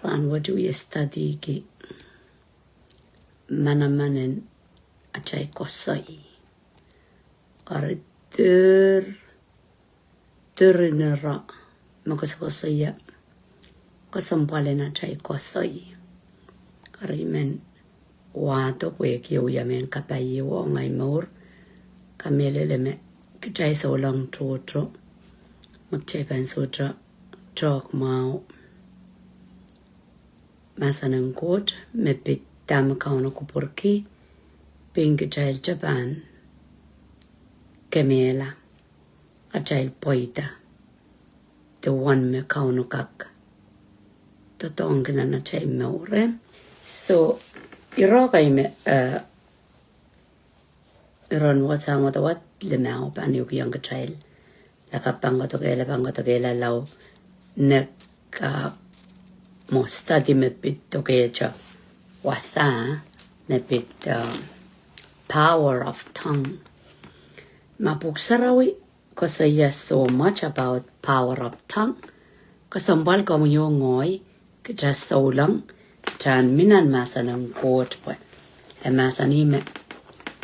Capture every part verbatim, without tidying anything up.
Pahn wet wie study ki manaman en atail koasoi. Eri dehr, dehr ire me koasokoasoia kesempwal en atail koasoi. Eri I men wahdo pwehki e wia mehn kapai ong ahi mour. Kamehlele me kitail souleng tohto me kitail pahn sohte talk mwahu mahsen en Koht me pid dahme Kauno kupwurki, pein kitail te pahn kemehla atail pweida de uwen me Kauno kak doadoahngki nan atail mour. So, ire kei me, eh, iren wasa wadawad limau pahn ehukihong kitail. Lakapw pahn kadokehla, pahn kadokehla lao nek, ah, mwo study me pid dokehte wasa me pid, ah, power of tongue. Ma Pwuhk Sarawi koasoia so much about power of tongue, kesempwal komwi oh ngehi, kitail souleng, kitail mi nan mahsen en Koht pwe e mahsanih me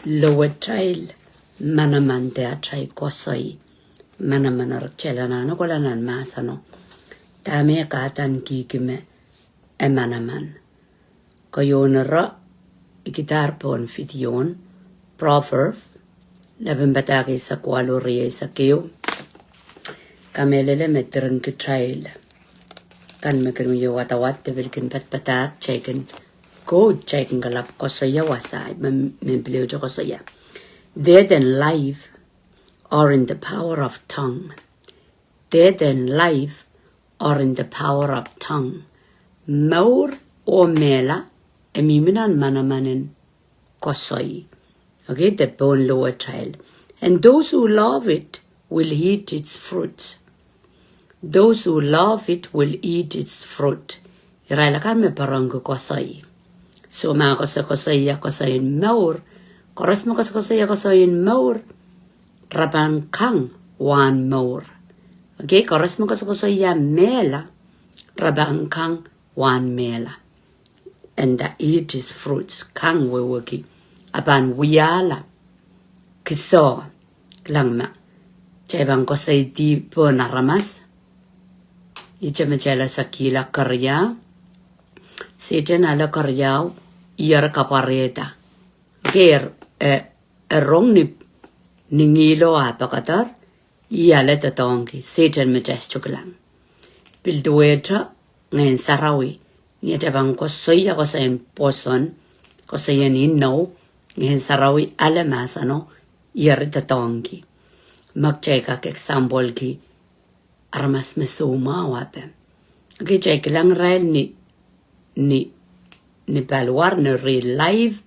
lowetail manaman de atail koasoi. Manaman, eri kitail anahne kohla nan mahseno dahme e kadaniki me e manaman. Keieun ire, I kihda pohn video en Proverb, lepin padahk eisek waluh, rieisek ehu. Kamehlele me diren kitail kan me kin wie wadawad de pil kin padapadahk, kitail kin quote, kitail kin kalap koasoia wasa me, me pil ehute koasoia. Death and life are in the power of tongue. Death and life are in the power of tongue. Mour oh mehla e mihmi nan manaman en koasoi. Okay, de pohn lowetail. And those who love it will eat its fruits. Those who love it will eat its fruit. Irail akan me perenki koasoi. So ma koasokoasoia koasoi en mour, koaros me koasokoasoia koasoi en mour, re pahn kang wahn mour. Okay, koaros me koasokoasoia mehla, re pahn kang wahn mehla. And they eat its fruits, kang wehwehki, a pahn wiahla kiso. Kilang ma kitail pahn koasoidi pohn aramas, ihte me kitail ese kihla keriau. Sehdan ale keriau, ih eri kapwarehda. Ker, eh, e rong ni, ni ngihlo ah pekeder, ih ale doadoahngki, Sehdan me kitail sohte kilang. Pil duwehte Ngehn Sarawi, ni atail pahn koasoia koasoi en pwoson, koasoi en inou, Ngehn Sarawi ale mahseno, ih eri doadoahngki. Ma kitail kak example ki aramas me soumwahu ape. Okay, kitail kilang irail ni, ni, ni paliwar, ni real life,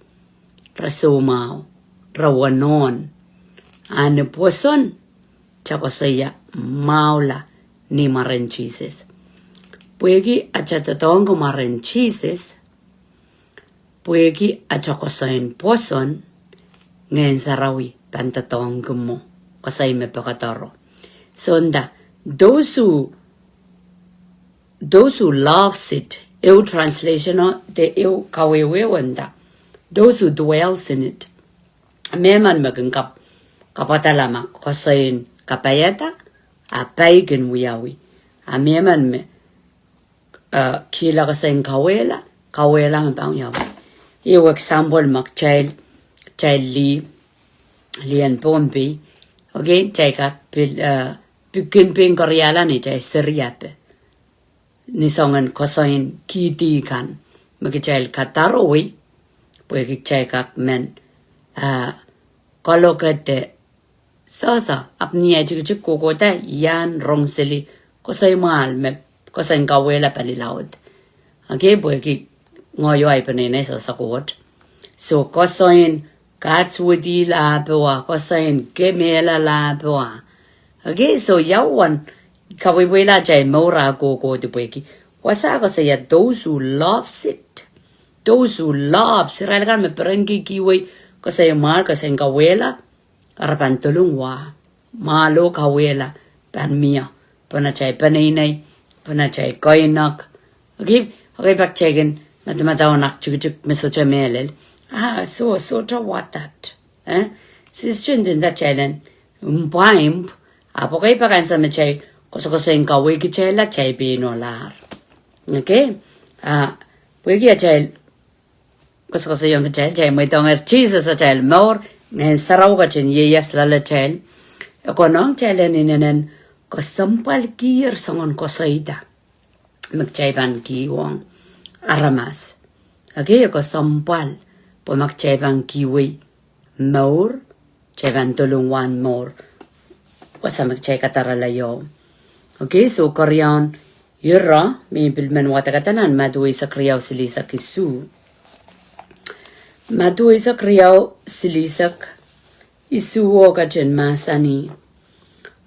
re soumwahu, re wenohn. A ni pwoson, kitail koasoia mwahula ni mwaren Sises. Pwehki atail doadoahngki mwaren Sises, pwehki atail koasoi en pwoson, Ngehn Sarawi pahn doadoahngki mwo, koasoi me pekederodo. So nda, those who, those who loves it, ehu translation o de ehu kawehwe o nda, those who dwells in it. Mehmen me kin kap, kapwadala ma koasoi en kapaiada, a pai kin wiawi. A mehmen me, eh, kihla koasoi en kauwehla, kauwehla me pahn wiawi. Ehu example ma kitail, kitail lih, lih en Pohnpei. Okay, kitail kak pil, eh, pil kin pein keriahla ni atail seri ape. Ni soangen koasoi en kihdi kan me kitail kadarowei, pwehki kitail kak men, ah, kaloke de sohsa, ahpw ni ahi tikitik kohkohda, I en rong seli koasoi mwahl me koasoi en kauwehla pali laud. Okay, pwehki ngehi oh ahi peneinei sohsa Koht. So koasoi en kadswedihla powa, koasoi en kemehla powa. Okay, so ia uwen kawehwehiong atail mour a kohkohdi pwehki wasa koasoia, those who loves it. Those who loves, irail akan me perenki kihwei koasoi mwahl, koasoi en kauwehla, a re pahn dolung wa. Mwahl oh kauwehla pahn mie pohn atail peneinei, pohn atail keinek. Okay, Okay, pak kitail kin madamadau nan tikitik me sohte mehlel. Ah, so, sohte what that. Eh? Sister, ndinda kitail en mpwaimp. Ahpw okay, pak ansou me kitail koasokoasoiong kaweid kitail la, kitail pein ohlahr. Okay? Ah, pwehki atail koasokoasoiong kitail, kitail mweidohngehr Sises atail mour, Ngehn Sarawi ketin ieias loalatail. E konehng kitail en inenen kesempwalkier soangen koasoia me kitail pahn kihong aramas. Okay, kesempwal, pwe ma kitail pahn kihwei mour, kitail pahn dolung wahn mour. Wasa me kitail kadarala ieu. Okay, so keriaun ire, me pil men wadek nan Madiu eisek riau silihsek isuh. Madiu eisek riau silihsek isuh oh ketin mahsanih,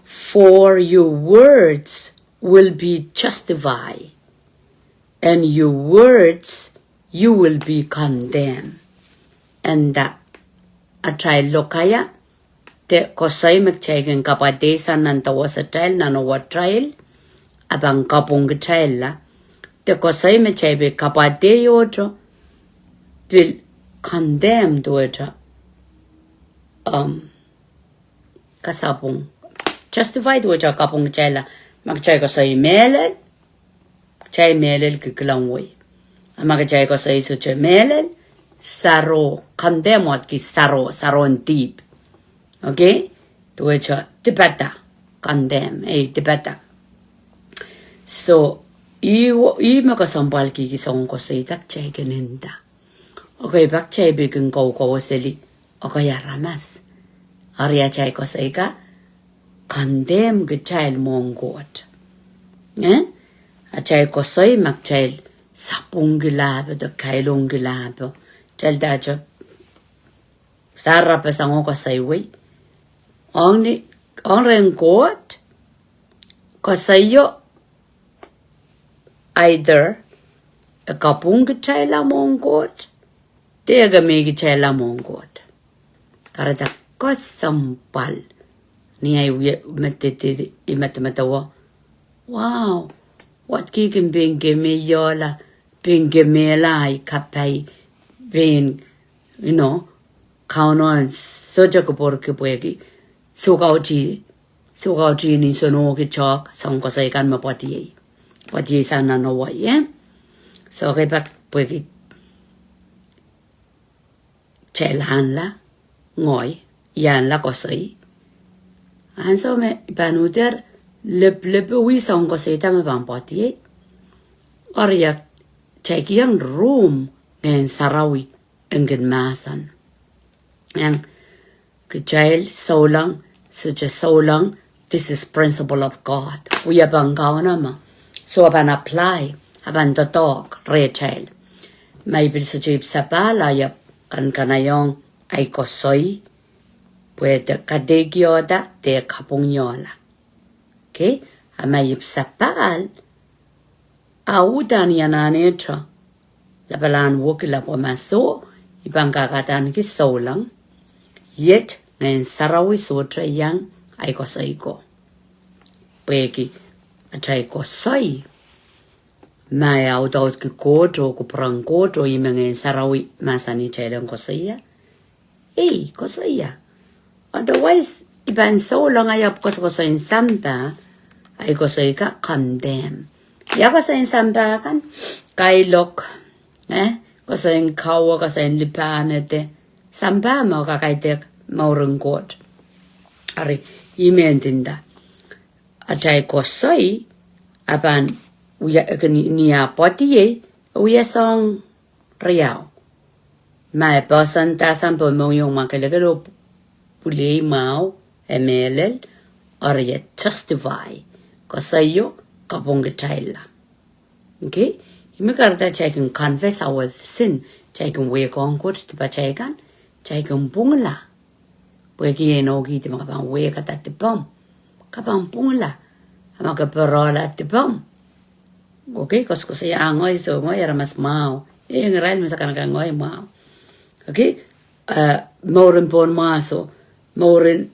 "For your words will be justified, and your words you will be condemned." Enda atail lokaia, de koasoi me kitail kin kapwaiada sang nan dewesatail, nan ohwatail, a pahn kapwung kitail la. De koasoi me kitail pil kapwaiada ohte, pil condemn duwehte, um, kasapwung. Justify duwehte kapwung kitail la. Ma kitail koasoi mehlel, kitail mehlel kikilang wei. A ma kitail koasoi sohte mehlel, saro, condemn wet ki saro, sarohn dihp. Okay? Duwehte dipada, condemn, eh, dipada. So, ih, ih me kesempwalkihki soangen koasoia kitail kin nda. Okay, pak kitail pil kin kaukaweseli, okay, aramas. Eri atail koasoi ka condemn kitail mwohn Koht. Eh? Atail koasoi ma kitail sapwungkihla pwe de kailongkihla pwe, kitail dahte sarapasang oh koasoi wei. Ong ni, ong rehn Koht, koasoio either e kapwung kitail la mwohn Koht, de e kemehkitail la mwohn Koht. Kahrehda kesempwal. Ni ahi wia, mede, de, de, I medemedewe, wow, wet ki kin pein kemehiong la, pein kemehla ahi kapai, pein, you know, Kauno en sohte kupwurki pwehki, sohte kauti, sohte kauti ni sonohki tohk, soangen koasoi kan me pwadiei. Pwadiei sang nan Hawaii, eh? So, okay, pak pwehki kitail ahnla, ngehi, I ahnla koasoi. Ansou me I pahn uhder, lipilipil wia soangen koasoia me pahn pwadiei. Eri kitail kihong room Ngehn Sarawi en kin mahsen. Eng kitail souleng, sohte souleng, this is principle of God. Wia pahn Kauno me. So a pahn apply, a pahn doadoahk rehtail. Ma I pil sohte ipwsapahl, I ahpw kankanaiong ahi koasoi, pwe de kadehkihda, de kapwungiohla. Okay? A ma I ipwsapahl, a uhdahn I anahnehte lapalahn wekila pwe ma soh, I pahn kak adaneki souleng, iet Ngehn Sarawi sohte iang ahi koasoi ko. Pwehki atail koasoi, ma e audaudki Koht oh kupwuren Koht oh ih me Ngehn Sarawi mahsanihtail en koasoia, ei, koasoia. Otherwise, I pahn souleng, I ahpw koasokoasoiong sampah, ahi koasoi ka condemn. Ia koasoiong sampah kan, kailok, eh, koasoiong kawe, koasoiong lipahnete, sampah me kakaidehk mouren Koht. Eri, I men nda, atail koasoi, a pahn wia, kin, ni ah pwadiei, wia soahng riau. Ma e poahsoanda sang pwe mohngiong mwakelekel oh pwiliei mwahu, e mehlel, eri e justify. Koasoio kapwungkitailla. Okay? Ih me kahrehda kitail kin confess our sin, kitail kin wehkohng Koht dipatail kan, kitail kin pwungla. Pwehki e inoukihdi ma ke pahn wehkada dipomw, ke pahn pwungla. A ma ke pwurala dipomw, okay, koasokoasoia, ngehi soh, ngehi aramas mwahu. Eh, irail me sakanakan ngehi mwahu. Okay, eh, mouren pohnmwahso, mouren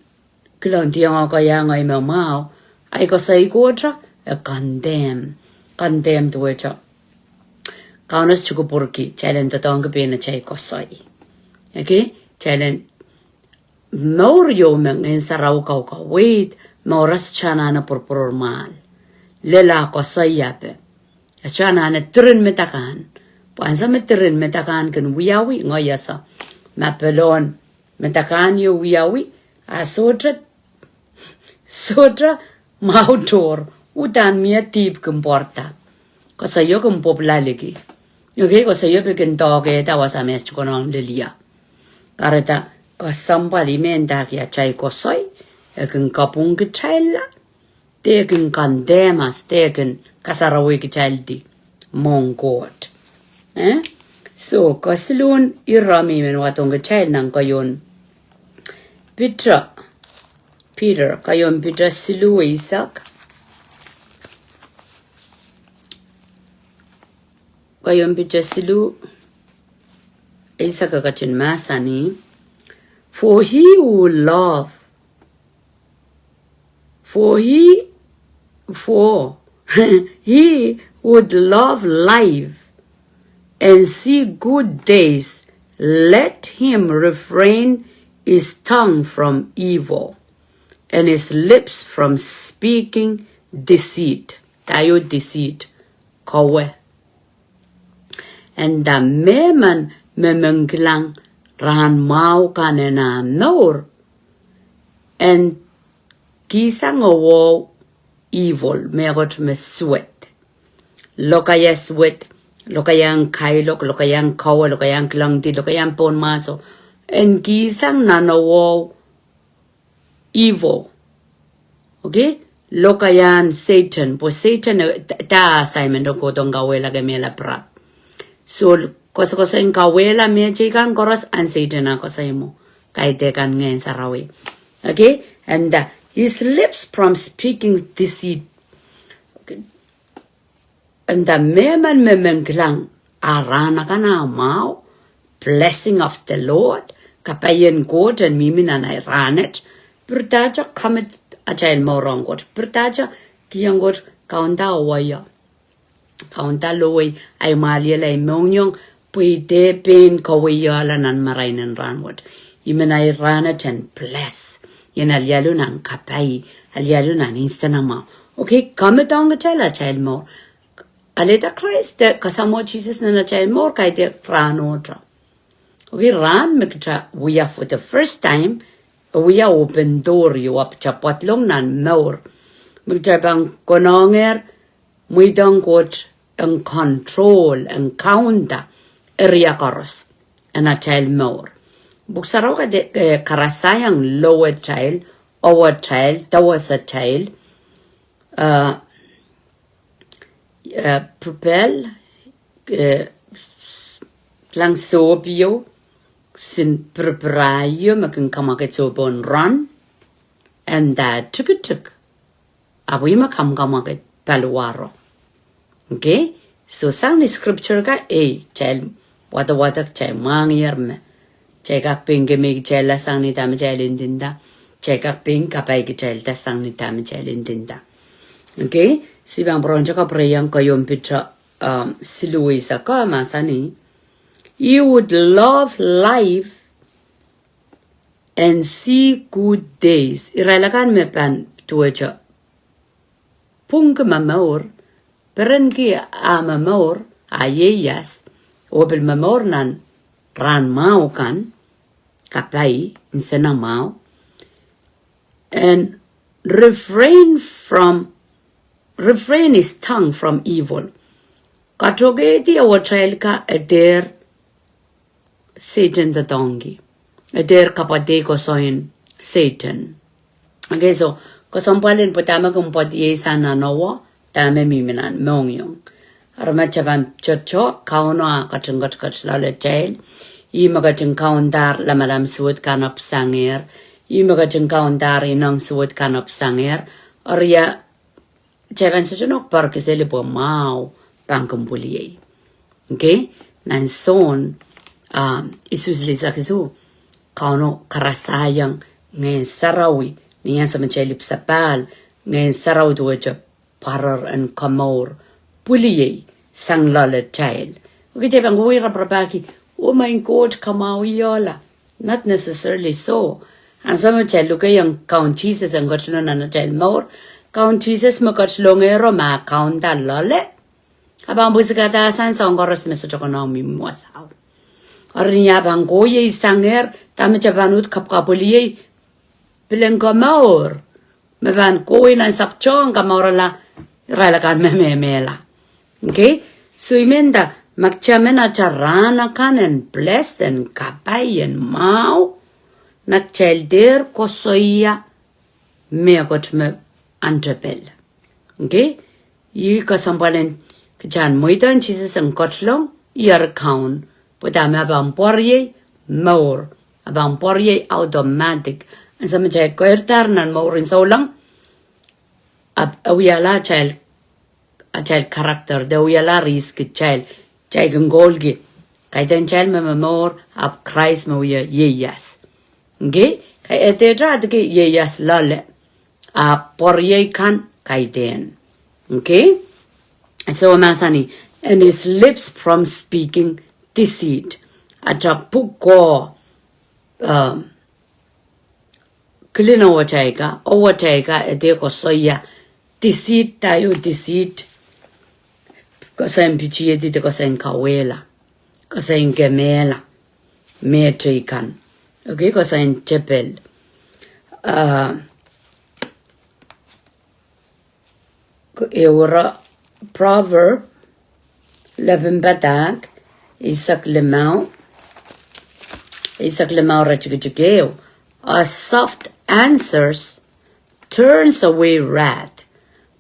kilangdiong koahiek, ngehi me mwahu. Ahi koasoi Koht, e condemn. Condemn duwehte Kauno sohte kupwurki, kitail en doadoahngki pein atail koasoi. Okay? Kitail en mour ieu me Ngehn Sarawi kaukaweid, mour a sohte anahne pwurpwurmwahl. Lella koasoi ape. A sohte anahne diren medek kan. Pwe ansou me diren medek kan kin wiawi, ngehi ese. Ma pil ong medek kan ieu wiawi, a sohte, sohte mwahu tohr, uhdahn mie dihp kin pwarada. Koasoio kin pwopwula liki. Okay, koasoio pil kin doahkehda wasa me e sohte konehng lelio. Kahrehda kesempwal I men ndahki atail koasoi, e kin kapwung kitailla, de kin condemn us, de kin kasarawih kitail di mwohn Koht. Eh? So, kesiluhn ire me I men wadohng kitail nan keieun Piter, Piter, keieun Piter siluh eisek. Keieun Piter siluh eisek e ketin mahsanih, for he who love, for he, for he would love life and see good days, let him refrain his tongue from evil and his lips from speaking deceit. Dahio deceit? Kowe. E nda mehmen me men kilang rahn mwahu kan en ah mour, en kihsang ehu evil, mehkot me suwed. Lokaia suwed, lokaia en kailok, lokaia en kowe, lokaia en kilangdi, lokaia en pohnmwahso. En kihsang nan ehu evil. Okay? Lokaia en Sehdan, pwe Sehdan, eh, da, da assignment en Koht en kauwehla kemehla pirap. So, koasokoasoien kauwehla mehteikan koaros en Sehdan ah koasoi mwo. Kaidehn kan Ngehn Sarawi. Okay? And, uh, his lips from speaking deceit. Okay. E nda mehmen me men kilang ah rahn akan ah mwahu, blessing of the Lord, kapaien Koht en mihmi nan ahi rahnwet, pirdahte commit atail mour ong Koht, pirdahte kihong Koht kaunda wai, kaunda lowei, ahi mwahliel, ahi mohngiong, pwe I dehr pein kaweiehla nan marain en rahnwet. I men ahi rahnwet en bless. I en alialu nan kapai, alialu nan nsenamwahu. Okay, commit ong kitail atail mour. Alehda Krais de kasamwo Sises nan atail mour, kaidehn rahn ohte. Okay, rahn me kitail wia for the first time, wia open door, wia pwutak pwadlong nan mour. Me kitail pahn konehng mweidohng Koht en control, en kaunda area koaros en atail mour. Pwuhk Sarawi kadeik, eh, karasaiong lowetail, ewetail, dawesatail, uh, eh, pwupel, eh, kilang sohp ieu, sin pirpir ieu me kin kamwakid sohp en rahn, and, uh, tikitik. Ahpw ih me kamwakid paliwaro. Okay? So sang ni scripture ka, ei, kitail wadawadek, kitail mwahngiher me kitail kak pein kemehkitailla sang ni dahme kitail ndinda. Kitail kak pein kapaikitailda sang ni dahme kitail ndinda. Okay? So I pahn pwurehngete kapwureiong keieun Piter, um, siluh eisek, e mahsanih, he would love life and see good days. Irail akan me pahn duwehte pwungki momour, perenki ah momour, ah ieias, oh pil momour nan rahn mwahu kan, kapai, nsenamwahu, and refrain from, refrain his tongue from evil. Katokehdi ewetail ka e dehr Sehdan doadoahngki. E dehr kapwaiada koasoien Sehdan. Okay, so, kesempwal en pwe dahme kin pwaiada sang nan ewe, dahme mihmi nan mohngiong. Eri ma kitail pahn tohto, Kauno ah ketin ketiket loaletail. Ih me ketin kaundahr lamalam suwed kan epwsanger. Ih me ketin kaundahr ineng suwed kan epwsanger. Eri ia, kitail pahn sohte nohk poarkiseli pwe mwahu pahn kin pwiliei. Okay? Nan Sohn, um, isuh silihsek isuh, Kauno karasaiong Ngehn Sarawi, ni ansou me kitail ipwsapahl, Ngehn Sarawi duwehte pwarer en komour, pwiliei, sang loaletail. Kitail pahn kohwei raparapahki, oh maing Koht, kamwahwih ohla. Not necessarily so. Ansou me kitail lukehiong Kaun Sises en ketilong nan atail mour, Kaun Sises me ketilongehro ma kaunda loale, a pahn pwisikada sang soahng koaros me sohte konehng mihmi wasao. Eri ni a pahn kohieng sangehr, dahme kitail pahn uhd kapwkapwiliei? Pilen komour me pahn kohwei nan sapwtehng komourala, irail akan me mehmehla. Okay? So I mean that ma kitail men atail rahn akan en bless, en kapai, en mwahu, na kitail dehr koasoia mehkot me tepel. Okay? Ih kesempwal en kitail en mweidohng Sises en ketilong, ih eri kaun, pwe dahme a pahn pwariei mour, a pahn pwariei automatic. Ansou me kitail keirdahr nan mour en souleng, ahpw e wiahla atail, atail character, de wiahla rihs kitail, kitail kin koulki. Kaidehn kitail me momour, ahpw Krais me wia ieias. Okay? Kaidehn kitail me ieias loale, ahpw pwariei kan kaidehn. Okay? So mahsanih, and his lips from speaking deceit. Atail pwukoa, um, kilin ewetail ka, ewetail ka e dehr koasoia deceit, da ieu deceit? Koasoi en pitihedi de koasoi en kawehla, koasoi en kemehla mehteikan. Okay, koasoi en tepel. Uh, Ehu ire Proverb, lepin padahk, eisek limau, eisek limau iretikitik ehu. A soft answers turns away wrath,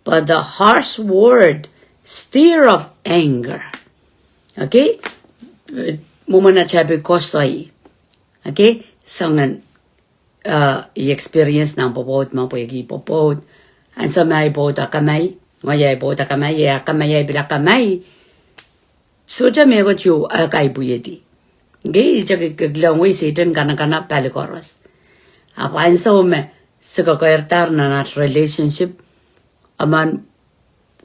but the harsh word stir up anger. Okay? Mwomwen atail pil koasoi. Okay? Soangen, uh, I experience nan pwopwoud, ma pwehki pwopwoud. Ansou me ahi pwoud akamai, ngehi ahi pwoud akamai, e akamai, ahi pil akamai. Sohte mehkot ieu e kaipwihedi. Okay, ihte ke, ke kilang wei Sehdan kanakana pali koaros. Ahpw ansou me se kekeirdahr nan at relationship, emen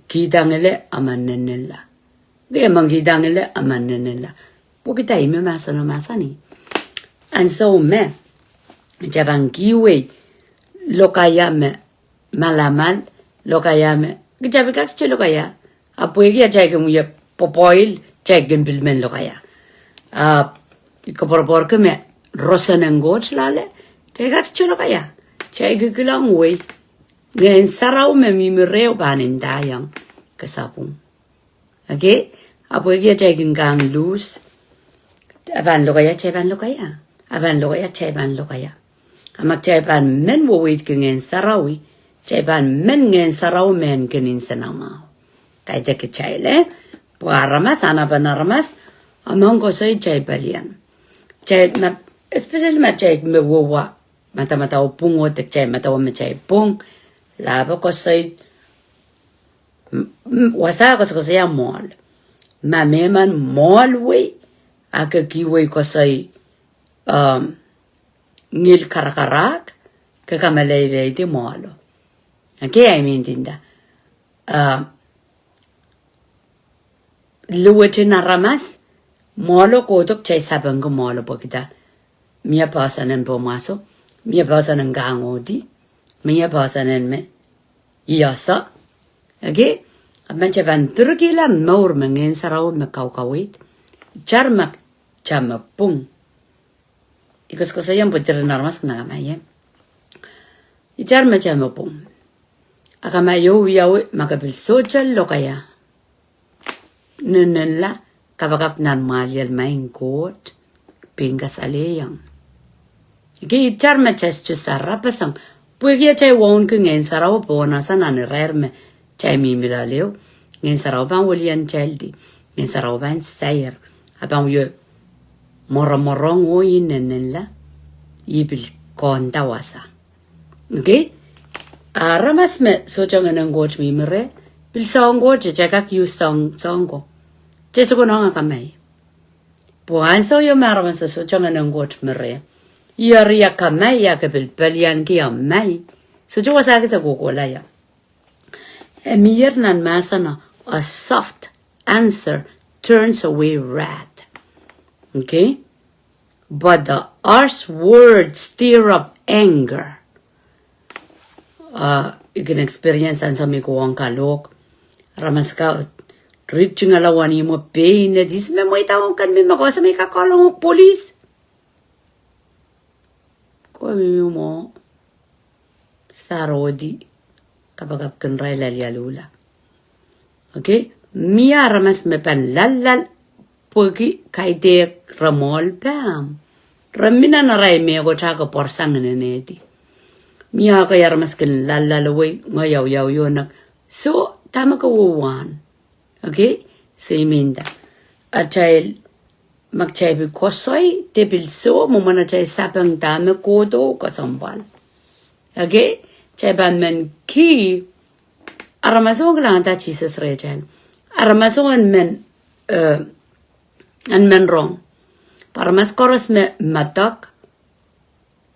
kihda ngile, emen nennenla. Okay, emen kihda ngile, emen nennenla. Pwehki dah me mahsen mahsanih, ansou me kitail pahn kihwei lokaia me malamal, lokaia me kitail pil kak sohte lokaia. Ahpw pwehki atail kin wie pwopwoil, kitail kin pil men lokaia. Ahpw I koapworopworki me roson en Koht loale, kitail kak sohte lokaia. Kitail kin kilang wei, Ngehn Sarawi me mihmi reh pahn ndaiong ke sapwung. Okay? Ahpw pwehki atail kin kang lose, a pahn lokaia, kitail pahn lokaia. A pahn lokaia, kitail pahn lokaia. A ma kitail pahn men weweidki Ngehn Sarawi, kitail pahn men Ngehn Sarawi me kin nsenamwahu. Kaidehn kitail, eh? Pwe aramas, anahnepen aramas, emen koasoi kitail palian. Kitail ma, especially ma kitail me wehwe madamadau pwung oh de kitail madamadau me kitail pwung, lahpo koasoi, m-, m-, wasa koasokoasoia mwoahl. Ma mehmen mwoahl wei, a ke kihwei koasoi, um, ngil karakarahk, ke kameleilei di mwoahlo. Okay, I mean, dinda. Uh, luwet en aramas, mwoahlo kohdo kitail sapengki mwoahlo pwehki dah? Mie poahsoan en pwomwaso, mie poahsoan en kang uhdi, mie poahsoan en me iasa. Okay? A ma kitail pahn direkihla mour me Ngehn Sarawi me kaukaweid, itar me kitail me pwung. I koasokoasoia pwe diren aramas kin akamai, eh? Itar me kitail me pwung. Akamai ieu wiawi ma ke pil sohte lokaia. Nennenla, kapakap nan mwahliel, maing Koht, pein kasalehiong. Okay, itar me kitail sohte sarapasang. Pwehki atail wauneki Ngehn Sarawi pwonasa nan irair me kitail mihmi loale ieu, Ngehn Sarawi pahn welian kitaildi. Ngehn Sarawi pahn sair. A pahn wie mworomworong oh ih nennenla, ih pil konda wasa. Okay? Aramas me sohte Ngehnen Koht mihmi reh, pil soahng ko, kitail kak use soahng, soahng ko. Kitail sohte konehng akamai. Pwe ansou ieu me aramas sohte Ngehnen Koht mi reh, ih eri akamai, a ke pil pelianki amai, sohte wasa kis e kohkohla ie. E mier nan mahseno, a soft answer turns away wrath. Okay? But the harsh word stir up anger. Uh, you can experience ansou me ke ong kalohk. Aramas ka rit tungoal wani mo pein, e dih me mweidahng kan me me koasoia me ka kolong police. Ko mihmi mwo, sarohdi, kapakap kin irail alialuhla. Okay, mie aramas me pahn loalloal pwehki kaidehk re mwoahl pahn. Re mih nan arail mehkot ah ke pwarsang ngenehdi. Mie ekei aramas kin loalloal wei, ngehi awiawiohnek. So, dahme ke wahn. Okay, so I mean that. Atail, ma kitail pil koasoi, de pil soh, mwomwen atail sapeng dahme kohdo kesempwal. Okay, kitail pahn men kih, aramas ong kilang da Sises rehtail. Aramas ong en men, eh, en men rong. Pwe aramas koaros me medek,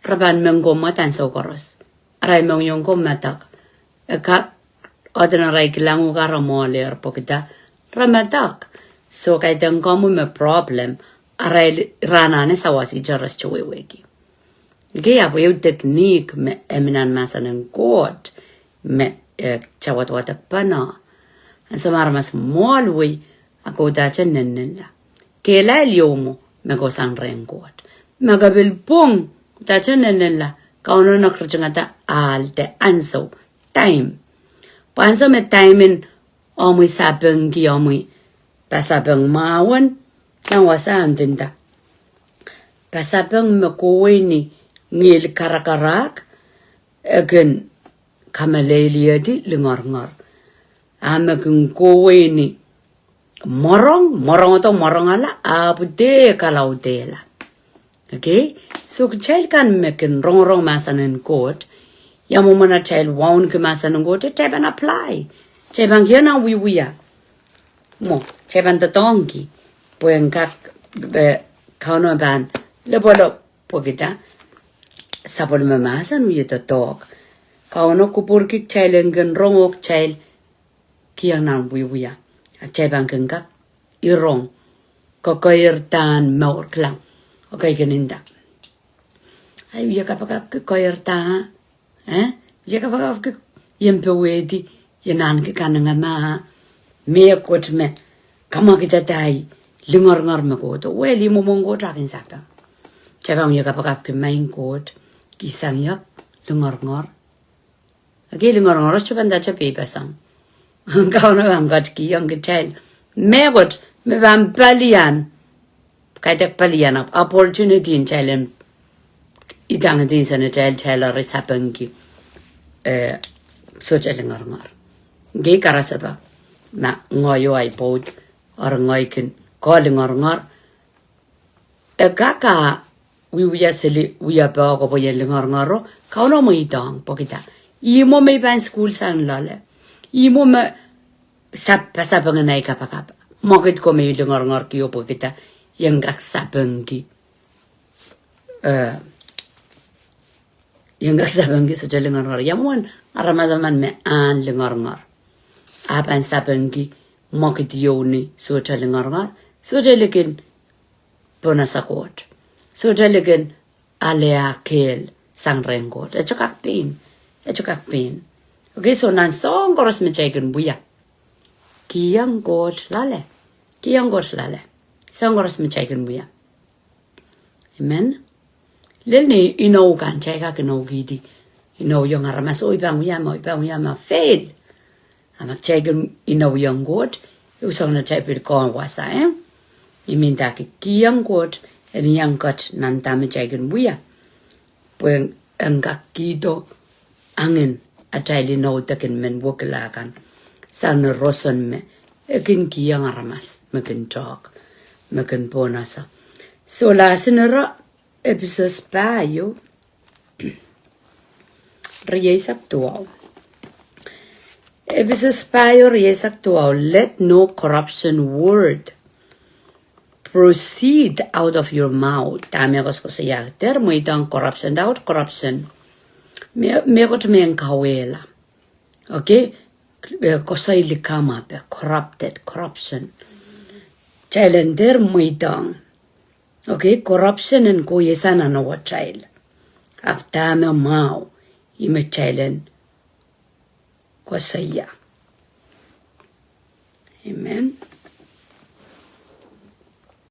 re pahn men komw mwadansou koaros. Arail mohngiong ko medek. E kak, odin arail kilang uhk ah re mwoahl pwehki da, re medek. So kaidehn komwi me problem, arail rahn anahne sawas ihte re sohte wehwehki. Kei, ahpw ehu technique me e mih nan mahsen en Koht me, eh, kitail wadwadek pahn. Ansou me aramas mwoahl wei, a ke uhdahte nennenla. Kehlail ieu mwo me kohsang rehn Koht. Ma ke pil pwung, uhdahte nennenla, Kauno nek ritingada ahl de ansou, time. Pwe ansou me time en omwi sapengki omwi pasapeng mwahu, nan wasa ndinda. Pasapeng me kohwei ni ngihl karakarahk, e kin kameleiliedi lingeringer. A me kin kohwei ni mworong, mworong odo mworong ala, ahpw de kalaudehla. Okay? So kitail kan me kin rongorong mahsen en Koht, ia mwomwen atail wauneki mahsen en Koht, kitail pahn apply. Kitail pahn kihong nan wiewia. Mwo, kitail pahn doadoahngki. Pwe en kak, eh, Kauno pahn lipwalipw pwehki da, sapwellime mahsen wie doadoahk. Kauno kupwurki kitail en kin rong oh kitail kihong nan wiewia. A kitail pahn kin kak irong. Kokoir dahn mour kilang. Okay, kin nda. Ai, wie kapakapki koir dahn. Eh? Wie kapakapki ien powehdi, ien ahneki kanengamah. Mehkot me kamwakidada ahi lingeringer me kohdo. Well, ih mwomwen Koht ah kin sapeng. Kitail pahn wie kapakapki maing Koht, kihsang ie lingeringer. Okay, lingeringer sohte pahn dahte peipasang. Kauno pahn ketikihong kitail mehkot me pahn palian. Kaidehk palian ahpw opportunity en kitail en idang dihn sene kitail, kitail eri sapengki, eh, sohte lingeringer. Kei karasepe, ma ngehi oh ahi pwoud, eri ngehi kin koh lingeringer. E kak ah wiewia seli wiepe ko pwe ien lingeringer, Kauno mweidohng pwehki da. Ih mwo me I pahn sukuhl sang loale. Ih mwo me sap, pasapeng en ahi kapakap. Mwekid ko me I lingeringerki oh pwehki da, ien kak sapengki. Eh, ien kak sapengki sohte lingeringer. Ia mwomwen aramas emen me ahn lingeringer. A pahn sapengki mwekid ieu ni sohte lingeringer. Sohte likin pohnese Koht. Sohte likin ale ah kehl sang rehn Koht. E sohte kak pein. E sohte kak pein. Okay, so nan soahng koaros me kitail kin wia, kihong Koht loale. Kihong Koht loale. Soahng koaros me kitail kin wia. Amen. Lel ni inou kan, kitail kak inoukihdi. Inouiong aramas, oh I pahn wia me, oh I pahn wia me, fail. A ma kitail kin inouiong Koht, e usang nan kitail pil kin wasa, eh? I mean, kitail kihong Koht, en iang kat nan dahme kitail kin wia. Pwe en kak kihdo angin atail inou de kin men wekila kan. Sang ni roson me, e kin kihong aramas, me kin talk, me kin pohnese. So, lasin ira, Episos pahieu, rieisek duwau. Episos pahieu rieisek duwau, let no corruption word proceed out of your mouth. Dahme koasokoasoiahkder, mweidohng corruption, dahkot corruption. Me, mehkot me en kauwehla. Okay? Eh, koasoi likamw ape, corrupted, corruption. kitail en dehr mweidohng. Okay, corruption en kohieng nan atail. Ahpw dahme mwahu, ih me kitail en koasoia. Amen.